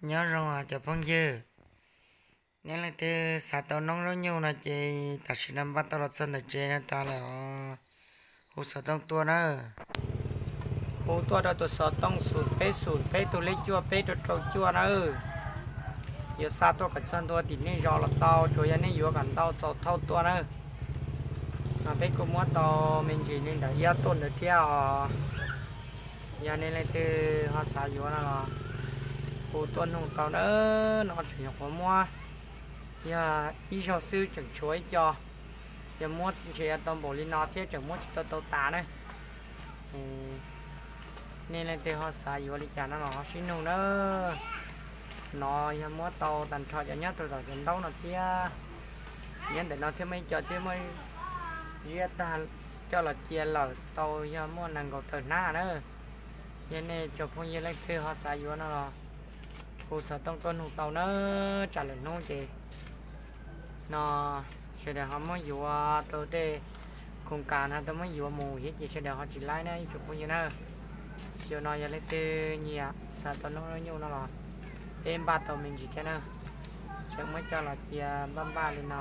Nyob zoo cov phooj ywg, nej leej twg xav tau noob zaub nyuj no ces tam sim no npaj tau los txog ntawm tsev no tas lawm os. Hu xov tooj tuaj nawb. Hu tuaj rau tus xov tooj xum peb xum peb tug leb cuaj peb rau rau cuaj nawb. Yuav xa tuaj kom txog ntua tim nej zos los tau, tsuas yog nej yuav kom ntau txaus thauj tuaj nawb. No peb kuj muab tau me ntsis li ntawm ib ob tuj ntawd thiab os. Yog nej leej twg ho xav yuav no los hu tuaj nug tau nawb. No tseem nyuam qhuav muab, yog ib zaug xwb tseem tshuav ib co. Yog muab ntshe yuav tau npaum li no thiab tseem muab tsis tau tau tas na. Nej leej twg ho xav yuav li cas no los ho sib nug nawb. No yog muab tau tag nrho cov nyob rau tom cov ntaub no thiab. Nyob ntawm no thiab muaj ib co twb muab ziab tag coj los cia lawm tau yog muaj nees nkaum tawm hnab na. Yog nej tsoom phooj ywg leej twg ho xav yuav no los hu xov tooj tuaj nug tau nawb. Tsam lwm hnub ces no sawv daws ho muab yuav rau tej khoos kas no tau muab yuav mus thiab ces sawv daws ho tsis laib na ib tsoom phooj ywg na. Xyoo no yog leej twg nyiam xav tau noob zaub nyuj no los peb npaj tau me ntsis thiab na. Tseem muab coj los cia npaj npaj li no.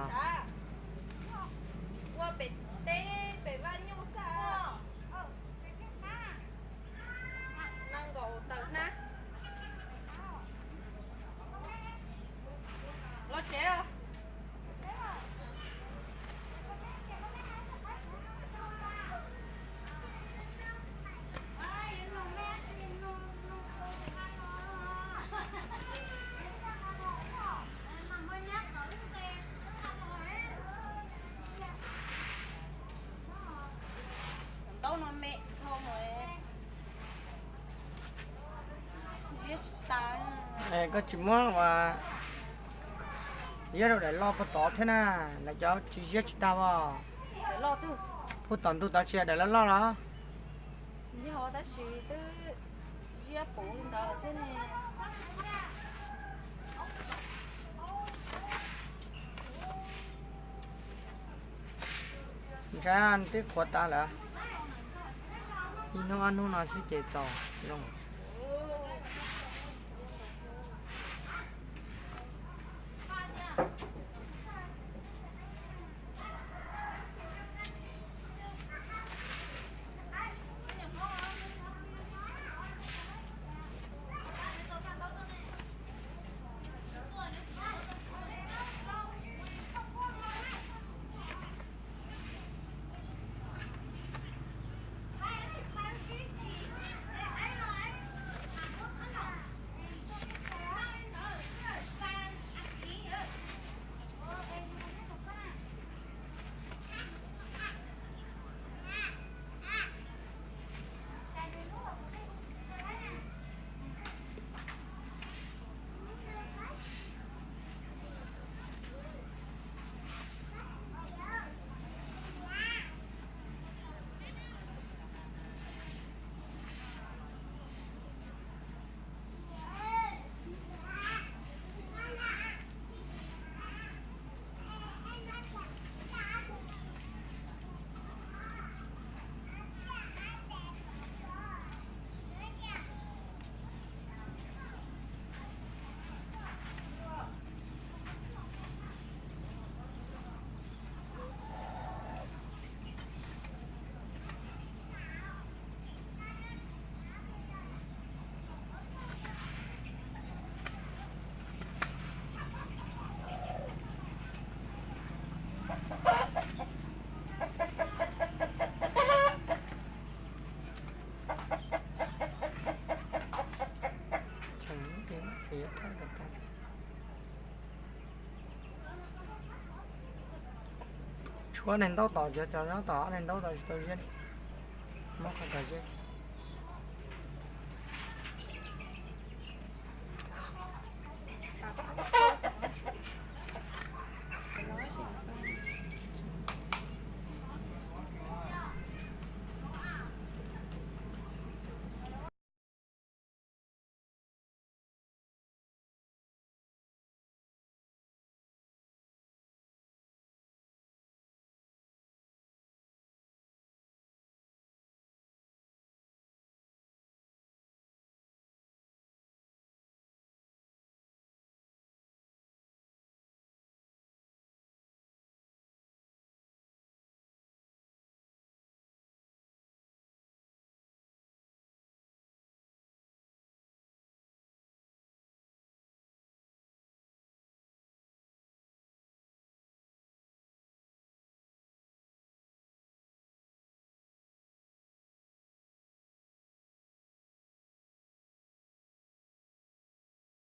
Koj tsis muab ua ziab rau daim loj puag tod thiab na, lawv cov tsis ziab tsis tag os. Puag tom ntug tod tsis yog daim loj loj los? Ntshai twb qhuav tas lawm. Ib hnub ob hnub no xwb ces txaus zoo. Tshuav neeg ntaub tom, cov nyob tom neeg ntaub tom tsis tau ziab. Muab qhov tom ziab.